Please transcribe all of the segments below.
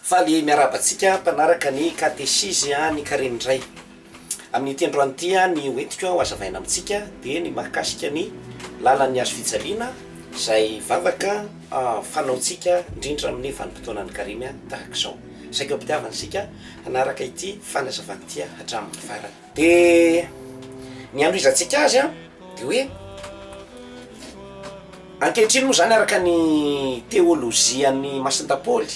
Faly miarahaba antsika mpanaraka ny katesizy ny karemy indray. Amin'ity androany ity ny hoentiko ho hazavaina amintsika dia ny mahakasika ny lalan'ny hazo fijaliana izay vavaka fanaontsika indrindra amin'ny vanim-potoanan'ny karemy tahaka izao. Saika am-pitiavana isika hanaraka ity fanazavana ity hatramin'ny farany. Dia ny hanohizantsika azy dia hoe ankehitriny moa izany araka ny teolojian'ny Masindahy Paoly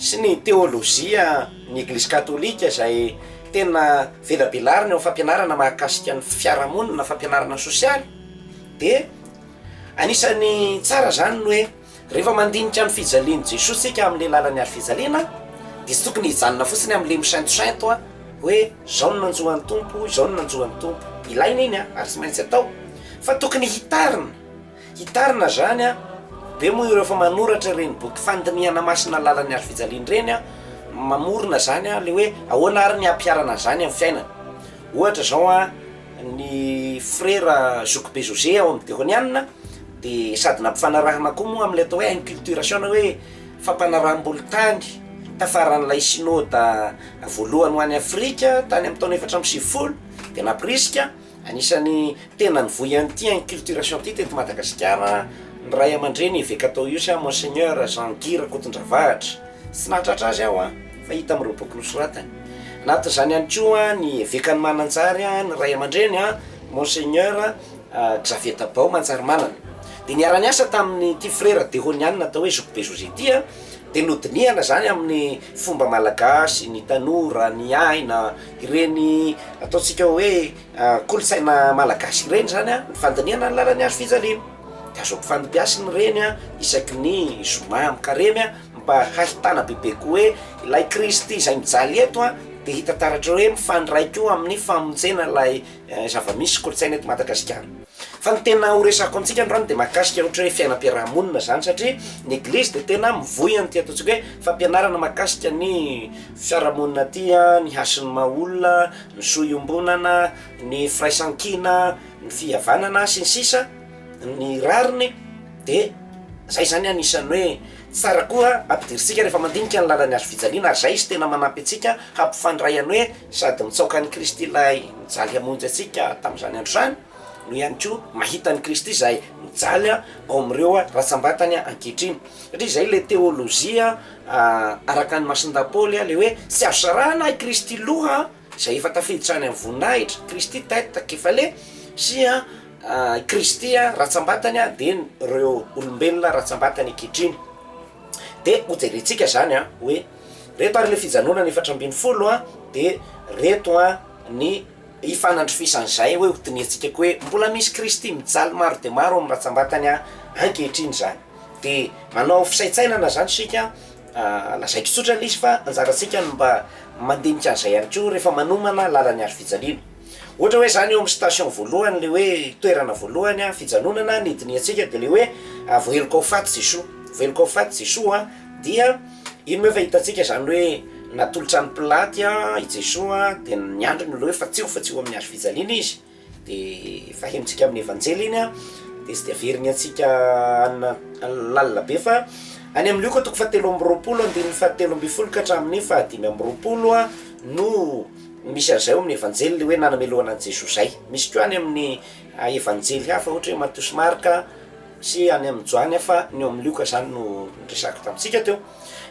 sy ny teolojia ny Eglizy Katolika izay tena velabelarina eo amin'ny fampianarana mahakasika ny fiarahamonina, fampianarana sosialy, dia anisan'ny tsara izany ny hoe rehefa mandinika ny fijalian'i Jesoa isika amin'ilay lalan'ny hazo fijaliana dia tsy tokony hijanona fotsiny amin'ilay misaintosainto hoe izao no nanjo an'ny Tompo, izao no nanjo an'ny Tompo. Ilaina iny ary tsy maintsy atao fa tokony hitarina. Hitarina izany an! Be moa ireo efa manoratra ireny boky fandinihana masina lalan'ny hazo fijaliana ireny an, mamorona izany an, le hoe ahoana ary ny hampiharana an'izany amin'ny fiainana. Ohatra izao an, ny frera zokibe José ao amin'ny Dehoniana dia sady nampifanarahana koa moa amin'ilay atao hoe inculturation na hoe fampanaraham-bolon-tany tafaran'ilay synoda voalohany ho an'i Afrika tany amin'ny taona 94 dia nampirisika Anisan'ny tena nivoy an'ity inculturation ity teto Madagasikara ny ray aman-dreny Eveka tao Ihosy aho Monseigneur Jean Guy Rakotondravahatra. Tsy nahatratra azy aho an, fa hita amin'ireo boky nosoratany. Anatin'izany ihany koa ny Evekan'i Mananjary ny ray aman-dreny Monseigneur Xavier Tabao Manjarimanana. Dia niara-niasa tamin'ity frera dehonianina atao hoe Zokibe José ity dia nodinihana izany amin'ny fomba malagasy, ny tanora, ny aina, Ireny ataontsika hoe kolontsaina malagasy ireny zany an, ny fandinihana ny lalan'ny hazo fijaliana, de azo ampifandimbiasina ireny an isaky ny zoma amin'ny karemy an, mba hahitana bebe koa hoe ilay Kristy izay mijaly eto an, de hita taratra hoe mifandray koa amin'ny famonjena ilay zava-misy kolontsaina eto Madagasikara. Fa ny tena ho resahako amintsika androany dia mahakasika ohatra hoe fiainam-piaraha-monina izany satria ny eglizy dia tena mivoy an'ity ataontsika hoe fampianarana mahakasika ny fiarahamonina ity an, ny hasin'ny maha olona, ny soa iombonana, ny firaisankina, ny fihavanana sy ny sisa, ny rariny dia zay zany anisan'ny hoe tsara koa ampidirintsika rehefa mandinika ny lalan'ny hazo fijaliana ary zay izy tena manampy antsika hampifandray any hoe sady mitsaoka an'i Kristy ilay nijaly hamonjy antsika tamin'izany andro izany no ihany koa mahita an'i Kristy izay mijaly ao amin'ireo ratsambatany ankehitriny satria izay ilay teolojia araka an'i Masindahy Paoly ilay hoe tsy azo sarahana i Kristy loha izay efa tafiditra any amin'ny voninahitra, Kristy tête, kefale, sy i Kristy ratsambatany dia ireo olombelona ratsambatany ankehitriny. Dia hojerentsika izany hoe reto ary ilay fijanonana 14 dia reto ny ifanandrifisan'izay hoe hodinihantsika koa hoe mbola misy Kristy mijaly maro dia maro amin'ny ratsambatany ankehitriny izany. Dia manao fisaintsainana izany isika Lazaiko tsotra ilay izy fa anjarantsika ny mba mandinika an'izay ihany koa rehefa manomana lalan'ny hazo fijaliana. Ohatra hoe izany eo amin'ny station voalohany ilay hoe toerana voalohany fijanonana ny hidinihantsika dia ilay hoe voaheloka ho faty Jesoa. Voaheloka ho faty Jesoa dia iny moa efa hitantsika izany hoe natolotra an'i Pilaty i Jesoa dia niandry ny olona hoe fatsiho fatsiho amin'ny hazo fijaliana izy. De efa henontsika amin'ny evanjely iny an, de tsy de averiny antsika any lalina be fa any amin'ny Lioka toko fahatelo amby roapolo andininy fahatelo ambin'ny folo ka hatramin'ny fahadimy amby roapolo an no misy an'izay ao amin'ny evanjely le hoe nanamelohana an'i Jesoa zay, misy koa any amin'ny evanjely hafa ohatra hoe Matio sy Marka sy any amin'ny Joany fa ny ao amin'ny Lioka zany no niresahako tamintsika teo.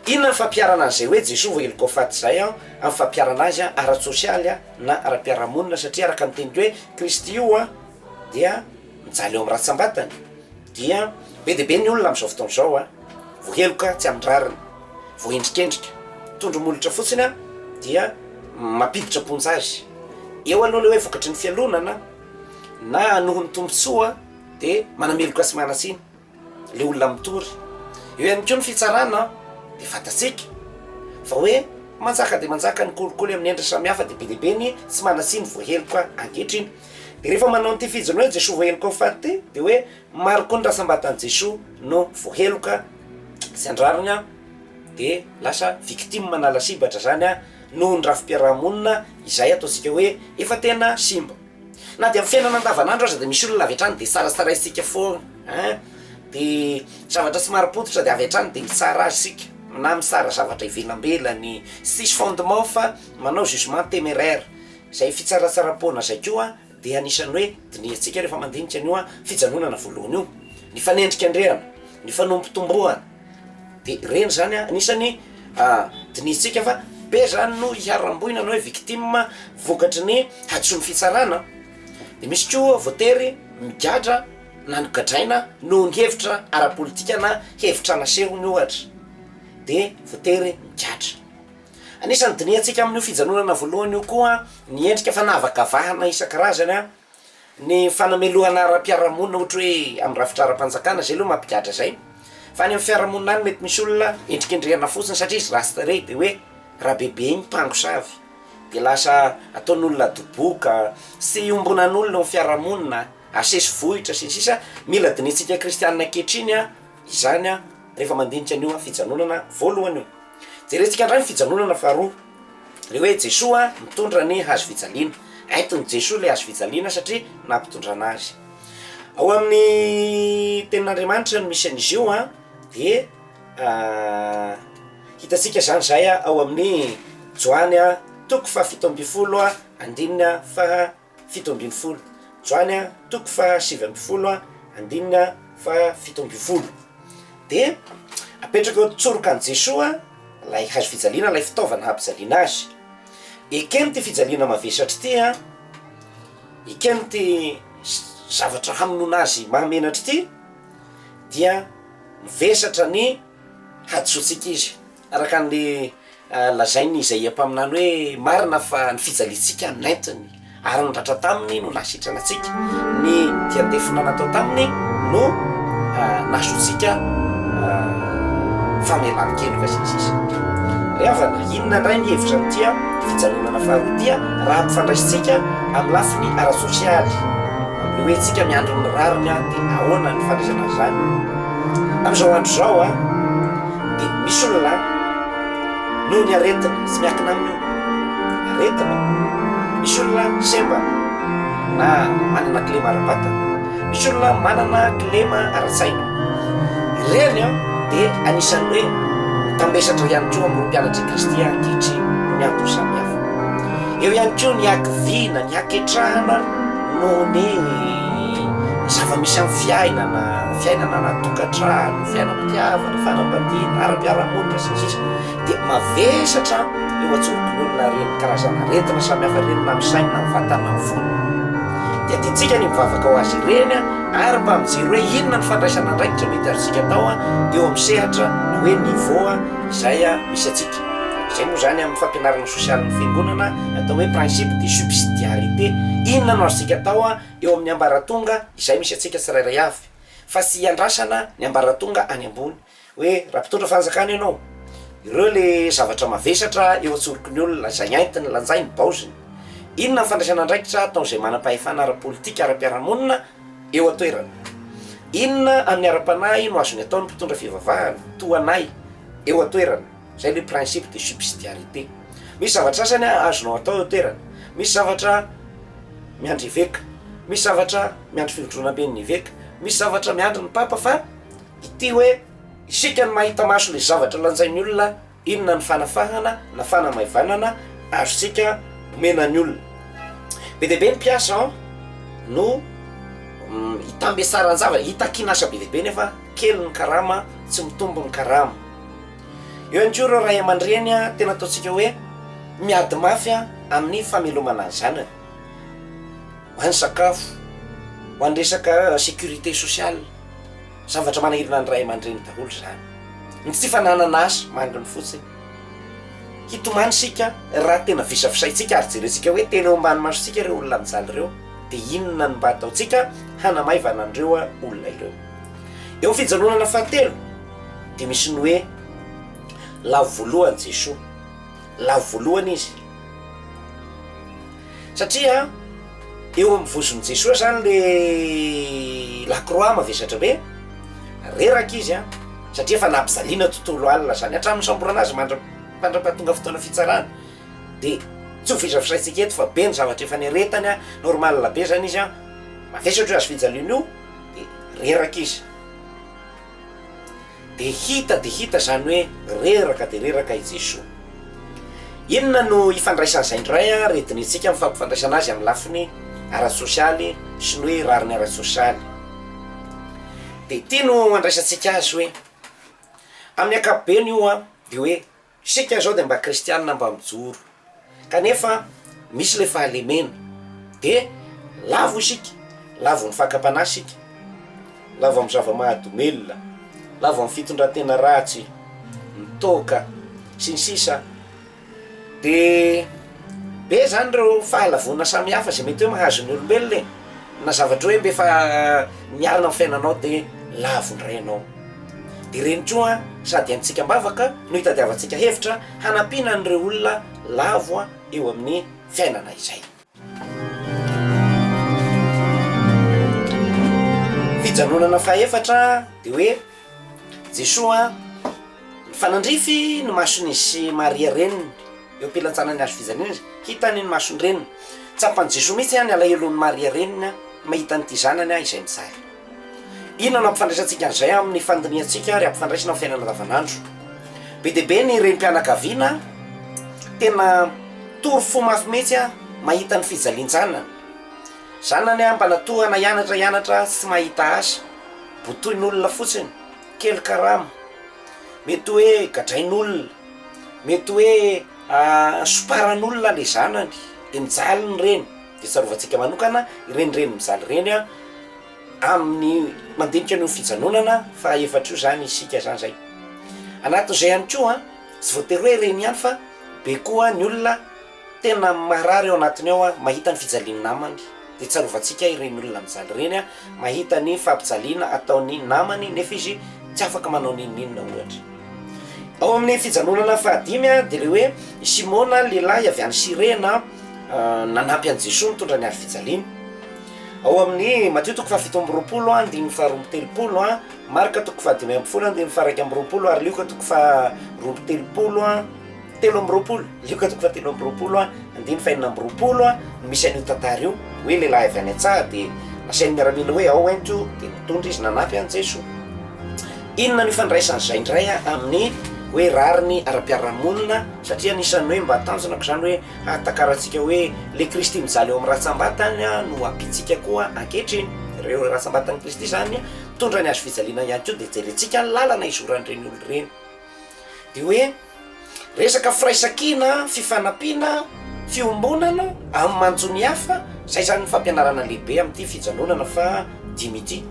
Inona ny fampiharana an'izay hoe Jesoa voaheloka ho faty izay an, amin'ny fampiharana azy ara-tsosialy na ara-piarahamonina satria araka ny teniko hoe Kristy io an dia mijaly eo amin'ny ratsambatany dia be dia be ny olona amin'izao fotoana izao an voaheloka tsy amin-drariny, voaendrikendrika, tondro molotra fotsiny an dia mampiditra am-ponja azy. Eo aloha ilay hoe vokatry ny fialonana na noho ny tombontsoa dia manameloka sy manatsiny. le olona mitory. Eo ihany koa ny fitsarana dia fantatsika fa hoe manjaka dia manjaka ny kolikoly amin'ny endriny samihafa dia be dia be ny tsy manan-tsiny voaheloka ankehitriny. Dia rehefa manao an'ity fijiny hoe Jesoa voaheloka ho faty ity dia hoe maro koa ny rasambatan'i Jesoa no voaheloka tsy an-drariny an, dia lasa victime na lasibatra zany an noho ny rafi-piarahamonina izay ataontsika hoe efa tena simba. Na dia amin'ny fiainana andavanandro aza dia misy olona avy hatrany dia tsaratsaraintsika foana ein, dia zavatra tsy marim-pototra dia avy hatrany dia mitsara azy isika. na mitsara zavatra ivelambelany, tsisy fondement fa manao jugement téméraire, izay fitsaratsaram-poana izay koa dia anisan'ny hoe dinihantsika rehefa mandinika an'io fijanonana voalohany io, ny fanendrikendrehana, ny fanombotombohana, de ireny zany an anisany dinihintsika fa be zany no iharam-boina na hoe victime vokatry ny hadisoan'ny fitsarana, de misy koa voatery migadra na nogadraina noho ny hevitra ara-politika na hevitra nasehony ohatra de voatery migadra. Anisan'ny dinihantsika amin'io fijanonana voalohany io koa ny endrika fanavakavahana isan-karazany an, ny fanamelohana ara-piarahamonina ohatra hoe amin'ny rafitra ara-panjakana zay aloha mampigadra zay, fa any amin'ny fiarahamonina any mety misy olona endrikendrehana fotsiny satria izy ratsy tarehy de hoe rabebe iny mpangosavy de lasa ataon'olona doboka, tsy iombonan'olona eo amin'ny fiarahamonina, asesy vohitra sy ny sisa, mila dinihintsika kristianina ankehitriny an izany an rehefa mandinika an'io fijanonana voalohany io. Jerentsika indray ny fijanonana faharoa, le hoe Jesoa mitondra ny hazo fijaliana. Entin'i Jesoa ilay hazo fijaliana satria nampitondrana azy. Ao amin'ny tenin'Andriamanitra no misy an'izy io an, de hitantsika zany zay ao amin'ny Joany toko faha 17 andininy faha 17. Joany toko faha 19 andininy faha 17. Dia apetraka eo an-tsoroka an'i Jesoa ilay hazo fijaliana, ilay fitaovana hampijaliana azy. Ekeny ity fijaliana mavesatra ity an, ekeny ity zavatra hamonoana azy mahamenatra ity, dia mivesatra ny hadisoantsika izy. Araka ny lazain'i Izaia mpaminany hoe, Marina fa ny fijaliantsika nentiny, ary ny ratra taminy no nahasitrana antsika, ny dian-defona natao taminy no nahazoantsika famelan-keloka, sy ny sisa. Ry havana, inona indray ny hevitra amin'ity fijanonana faharoa ity raha ampifandraisintsika amin'ny lafiny ara-tsosialy, amin'ny hoe tsika miandry ny rariny dia ahoana ny fandraisana an'izany? Amin'izao andro izao, Dia misy olona noho ny aretina, tsy miankina aminy io, aretina, misy olona sembana na manana kilema ara-batana, misy olona manana kilema ara-tsaina, ireny an dia anisan'ny hoe mitambesatra ihany koa amin'ireo mpianatr'i Kristy ankehitriny noho ny antony samihafa. Eo ihany koa ny hakiviana, ny haketrahana noho ny zava-misy amin'ny fiainana, fiainana anaty tokantrano, fiainam-pitiavana, fanambadiana, ara-piarahamonina sy ny sisa dia mavesatra eo an-tsoroky ny olona ireny karazana aretina samihafa ireny na amin'ny sainy na amin'ny vatany na amin'ny fony. Dia adintsika ny mivavaka ho azy ireny ary mba mijery hoe inona ny fandraisana andraikitra mety azontsika atao eo amin'ny sehatra na hoe niveau izay misy antsika. Izay moa izany amin'ny fampianarana sosialin'ny fiangonana atao hoe principe de subsidiarité, inona no azontsika atao eo amin'ny ambaratonga izay misy antsika tsirairay avy. fa tsy iandrasana ny ambaratonga any ambony hoe raha mpitondra fanjakana ianao, ireo le zavatra mavesatra eo an-tsoroky ny olona izay entiny, lanjainy, baoziny. Inona ny fandraisana andraikitra ataon'izay manam-pahefana ara-politika, ara-piarahamonina eo an-toerana? Inona amin'ny ara-panahy no azony atao ny mpitondra fivavahana toa anay eo an-toerana? Izay le principe de subsidiarité. Misy zavatra sasany azonao atao eo an-toerana, misy zavatra miandry eveka, misy zavatra miandry fivondronamben'ny eveka, misy zavatra miandry ny papa fa ity hoe isika no mahita maso le zavatra lanjain'ny olona, inona ny fanafahana na fanamaivanana azontsika omena ny olona. Be dia be ny mpiasa an no itambesaran-javatra, itakiana asa be dia be nefa kely ny karama, tsy mitombo ny karama. Eo ihany koa ireo ray aman-dreny tena ataontsika hoe miady mafy amin'ny famelomana ny zanany, ho an'ny sakafo, ho an'ny resaka sécurité sociale, zavatra manahirana ny ray aman-dreny daholo izany. Ny tsy fananana asa, manginy fotsiny. Hitomany isika raha tena visavisaintsika ary jerentsika hoe tena eo ambany masontsika ireo olona mijaly ireo, dia inona no mba ataontsika hanamaivana an'ireo olona ireo. Eo amin'ny fijanonana fahatelo dia misy ny hoe lavo voalohany Jesoa, lavo voalohany izy satria eo amin'ny vozon'i Jesoa zany le la croix mavesatra be, reraka izy an, satria efa nampijaliana tontolo alina zany hatramin'ny nisamborana azy mandra- mandra-pahatonga fotoana fitsarana, de tsy ho visavisaintsika eto fa be ny zavatra efa niaretany an, normal be zany izy an, mavesatra io hazo fijaliana io de reraka izy. Dia hita dia hita izany hoe reraka dia reraka i Jesoa. Inona no ifandraisan'izay indray ary dinihintsika ny fampifandraisana azy amin'ny lafiny ara-tsosialy sy ny hoe rariny ara-tsosialy. Dia ity no andraisantsika azy hoe, amin'ny ankapobeny io an, dia hoe isika izao dia mba kristianina mba mijoro, kanefa misy ilay fahalemena, dia lavo isika, lavon'ny fakam-panahy isika, lavo amin'ny zava-mahadomelina, lavo amin'ny fitondran-tena ratsy, ny toaka, sy ny sisa De be zany reo fahalavoana samihafa zay mety hoe mahazo ny olombelona e, na zavatra hoe mba efa niarina amin'ny fiainanao de lavo indray ianao, de ireny koa sady haintsika am-bavaka no hitadiavantsika hevitra hanampiana an'ireo olona lavo eo amin'ny fiainana izay. Fijanonana fahefatra de hoe Jesoa nifanandrify ny mason'izy sy Maria reniny eo am-pilanjana ny hazo fijaliana izy, hitany ny mason-dreniny, tsapan'i Jesoa mihitsy ny alahelon'i Maria reniny mahita an'ity zanany izay mijaly. Inona no ampifandraisantsika an'izay amin'ny fandinihantsika ary ampifandraisina amin'ny fiainana andavanandro? Be dia be ny renim-pianakaviana tena tory fo mafy mihitsy mahita ny fijalian-janany. Zanany mba natohana hianatra hianatra tsy mahita asa, botoin'olona fotsiny, kely karama, mety hoe gadrain'olona, mety hoe somparan'olona ilay zanany, dia mijaly ny reny. Dia tsarovantsika manokana ireny reny mijaly ireny. Amin'ny mandinika an'io fijanonana faha efatra io zany isika zany zay. Anatin'izay ihany koa an, tsy voatery hoe ireny ihany fa be koa ny olona tena marary ao anatiny ao an, mahita ny fijalian'ny namany, dia tsarovantsika ireny olona mijaly ireny an, mahita ny fampijaliana ataon'ny namany nefa izy tsy afaka manao n'inon'inona ohatra. Ao amin'ny fijanonana fahadimy an, dia le hoe i Simona lehilahy avy any Sirena nanampy an'i Jesoa nitondra ny hazo fijaliana. Ao amin'ny Matio toko fahafito amby roapolo andininy faharoa amby telopolo, Marka toko fahadimy ambin'ny folo andininy faha-iraika amby roapolo ary Lioka toko faharoa amby telopolo, 23, Lioka toko fahatelo amby roapolo andininy fahenina amby roapolo no misy an'io tantara io, hoe lehilahy avy any an-tsaha dia nasain'ny miaramila hoe ao ento dia nitondra izy nanampy an'i Jesoa. Inona no ifandraisan'izay indray amin'ny hoe rariny ara-piarahamonina satria anisan'ny hoe mba tanjonako izany hoe Hahatakarantsika hoe ilay Kristy mijaly eo amin'ny rantsambatany no ampiantsika koa ankehitriny. Ireo rantsambatan'i Kristy izany mitondra ny hazo fijaliana ihany koa dia jerentsika ny lalana izoran'ireny olona ireny. Dia hoe resaka firaisankina, fifanampiana, fiombonana amin'ny manjo ny hafa, izay izany ny fampianarana lehibe amin'ity fijanonana faha dimy ity.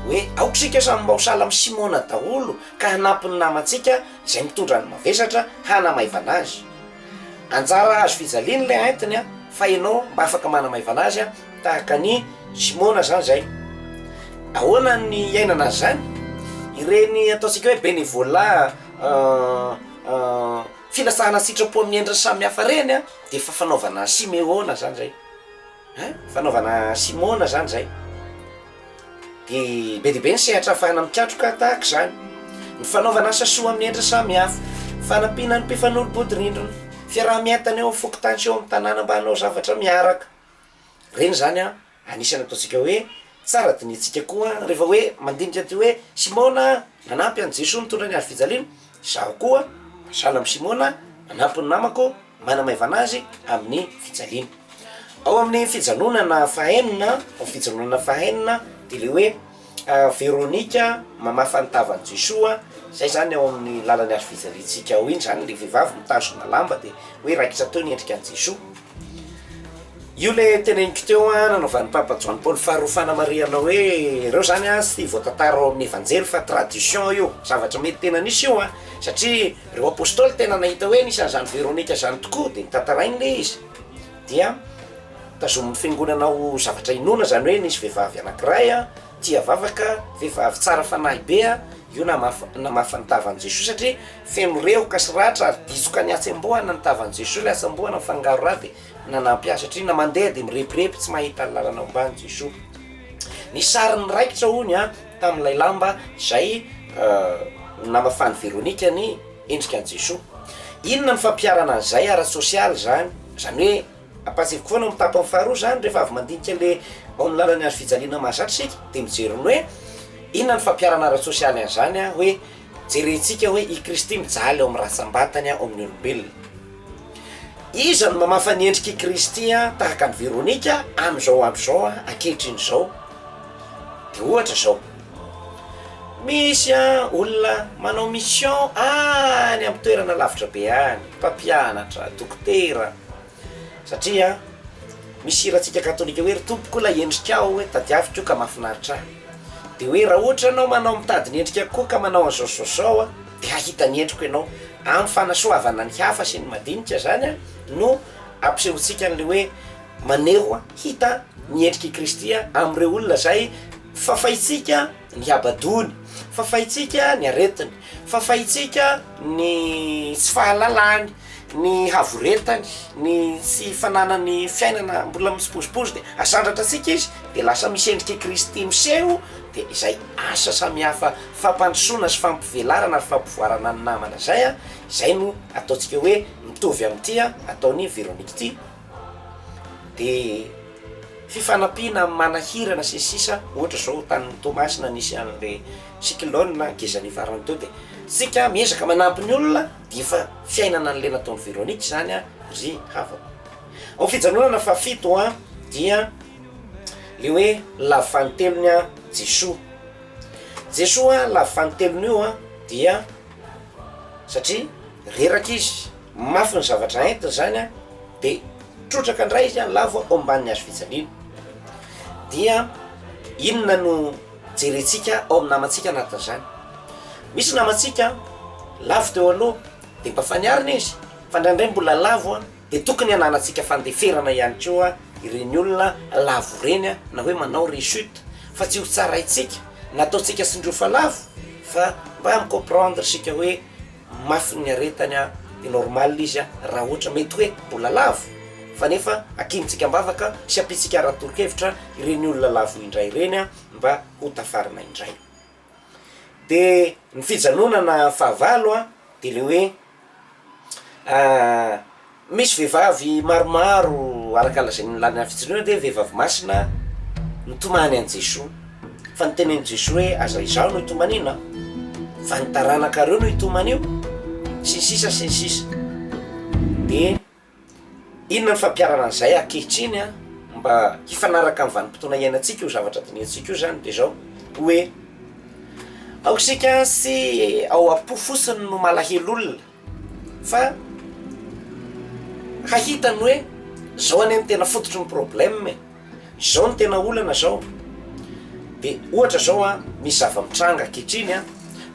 Hoe aoka isika samy mba ho sahala amin'i Simona daholo ka hanampy ny namantsika izay mitondra ny mavesatra hanamaivana azy. Anjara hazo fijaliana ilay entiny an, fa ianao mba afaka manamaivana azy an, tahaka an'i Simona zany zay. Ahoana ny iainana an'izany? Ireny ataontsika hoe bénévolat filatsahana an-tsitrapo amin'ny endriny samihafa ireny an, dia efa fanaovana Simeona zany zay. Hein? Fanaovana Simona zany zay. Dia be dia be ny sehatra ahafahana mikatroka tahaka izany. Ny fanaovana asa soa amin'ny endriny samihafa, fanampiana ny mpifanolo-bodirindrina, fiaraha-mientana eo amin'ny fokontany sy eo amin'ny tanàna mba hanao zavatra miaraka. Ireny izany an, anisan'ny ataontsika hoe tsara dinihintsika koa rehefa hoe mandinika an'ity hoe Simona nanampy an'i Jesoa nitondra ny hazo fijaliana, izaho koa sahala amin'i Simona manampy ny namako manamaivana azy amin'ny fijaliana. Ao amin'ny fijanonana fahenina, ao fijanonana fahenina dia le hoe Veronika mamafa ny tavan'i Jesoa, zay zany ao amin'ny lalan'ny hazo fijaliantsika ao iny zany le vehivavy mitazona lamba dia hoe raikitra teo ny endrika an'i Jesoa. Io le teneniko teo an, nanaovan'ny Papa Joany Paoly faharoa fanamarihana hoe ireo zany an tsy voatantara ao amin'ny Evanjely fa tradition io, zavatra mety tena nisy io an, satria Ireo Apostoly tena nahita hoe nisy an'izany Veronika izany tokoa, dia notantarainy ilay izy. Dia tazomin'ny fiangonana ho zavatra inoana izany hoe nisy vehivavy anankiray tia vavaka, vehivavy tsara fanahy be, io namafa namafa ny tavan'i Jesoa satria feno rehoka sy ratra ary ditsoka ny hatsembohana ny tavan'i Jesoa, ilay hatsembohana mifangaro rà dia nanampy azy satria na mandeha dia mirepirepy tsy mahita ny lalana ombany Jesoa. Ny sariny raikitra hono an, tamin'ilay lamba izay namafan'i Veronica ny endrika an'i Jesoa. Inona ny fampiharana an'izay ara-tsosialy izany? Izany hoe ampahatsiahiviko foana amin'ny tapany faharoa izany rehefa avy mandinika le ao amin'ny lalan'ny hazo fijaliana mahazatra isika dia mijery ny hoe inona ny fampiharana ara-tsosialy an'izany an, hoe. Jerentsika hoe i Kristy mijaly ao amin'ny ratsam-batany ao amin'ny olombelona. Iza no mamafa ny endrik'i Kristy tahaka an'i Veronika amin'izao andro izao ankehitriny izao? Dia ohatra izao, misy olona manao mission any amin'ny toerana lavitra be any, mpampianatra, dokotera, Satria misy hirantsika katolika hoe ry tompoko ilay endrikao hoe tadiaviko ka mahafinaritra ahy. Dia hoe raha ohatra ianao manao mitady ny endrikako koa ka manao an'izao sy izao izao dia hahita ny endriko ianao. Amin'ny fanasoavana ny hafa sy ny madinika izany no ampisehoantsika an'ilay hoe maneho hita ny endrik'i Kristy amin'ireo olona izay fafaintsika ny habadoany, fafaintsika ny aretiny, fafaintsika ny tsy fahalalany. ny havoretany, ny tsy fananany fiainana mbola mitsipozipozy de asandratra antsika izy de lasa misy endrik'i Kristy miseho de izay asa samihafa fampandrosoana sy fampivelarana ary fampivoarana ny namana zay an, zay no ataontsika hoe mitovy amin'ity an ataon'i Veronique ity de fifanampiana amin'ny manahirana sy ny sisa ohatra zao tany Toamasina nisy an'le cyclone ngeza nifarany teo de tsika miezaka manampy ny olona Dia efa fiainana an'ilay nataon'i Veronique izany an ry havako. Ao fijanonana fahafito an dia le hoe lavo fanintelony an Jesoa. Jesoa an lavo fanintelony io an dia satria reraka izy, mafy ny zavatra entiny zany an, de trotraka indray izy an lavo ao ambanin'ny hazo fijaliana. Dia inona no jerentsika ao amin'ny namantsika anatin'izany. Misy namantsika lavo teo aloha dia mba faniarina izy fa indraindray mbola lavo dia tokony hananantsika fandeferana ihany koa ireny olona lavo ireny na hoe manao rechute fa tsy ho tsaraintsika na ataontsika tsindrio fa lavo fa mba mi-comprendre isika hoe mafy ny aretany dia normal izy raha ohatra mety hoe mbola lavo fa nefa akintsika am-bavaka sy ampiantsika ara-tolo-kevitra ireny olona lavo indray ireny mba ho tafarina indray. De ny fijanonana fahavalo de le hoe Misy vehivavy maromaro araka lazain'ny lalana fijoroana dia vehivavy masina nitomany an'i Jesoa. Fa notenenin'i Jesoa hoe aza izaho no itomaniana fa ny taranakareo no itomanio sy ny sisa sy ny sisa. Dia inona ny fampiharana an'izay ankehitriny an, mba hifanaraka amin'ny vanim-potoana iainantsika io zavatra dinihantsika io zany dia izao hoe aoka isika tsy ao am-po fotsiny no malahelo olona fa hahita ny hoe zao anie ny tena fototry ny problème e, zao ny tena olana zao, de ohatra zao an, misy zava-mitranga ankehitriny an,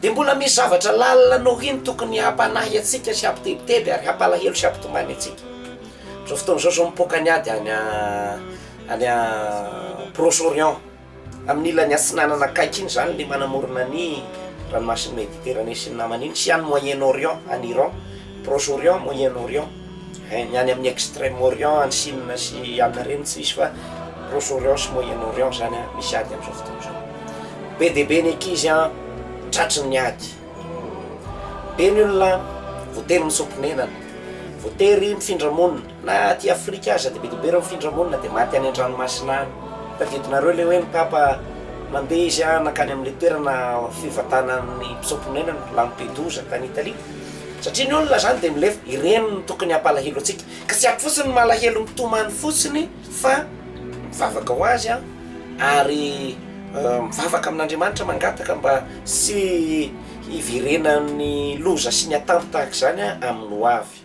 de mbola misy zavatra lalina noho iny tokony hampanahy antsika sy hampitebiteby ary hampalahelo sy hampitomany antsika, am'zao fotoana zao zao mipoaka ny ady any any Proche Orient. Amin'ny ilany atsinanana akaiky iny izany ilay manamorona ny ranomasin'i Méditerranée sy ny namany iny, sy any Moyen Orient, any Iran, Proche Orient, Moyen Orient, ein, ny any amin'ny Extrême Orient, any Chine sy any ireny tsy misy fa Proche Orient sy Moyen Orient izany an, misy ady amin'izao fotoana izao. Be dia be ny ankizy an, tratry ny ady. Be ny olona voatery mitsoa-ponenana, voatery mifindra monina. Na aty Afrika aza dia be dia be ireo mifindra monina dia maty any an-dranomasina any. Tadidinareo ilay hoe ny Papa nandeha izy nankany amin'ilay toerana fivantanan'ny mpitsoa-ponenana, Lampedusa, tany Italie. Satria ny olona izany dia milefa. Ireny no tokony hampalahelo antsika. Ka tsy ampy fotsiny ny malahelo mitomany fotsiny fa mivavaka ho azy ary mivavaka amin'Andriamanitra mangataka mba tsy hiverenan'ny loza sy ny atambo tahaka izany amin'ny ho avy.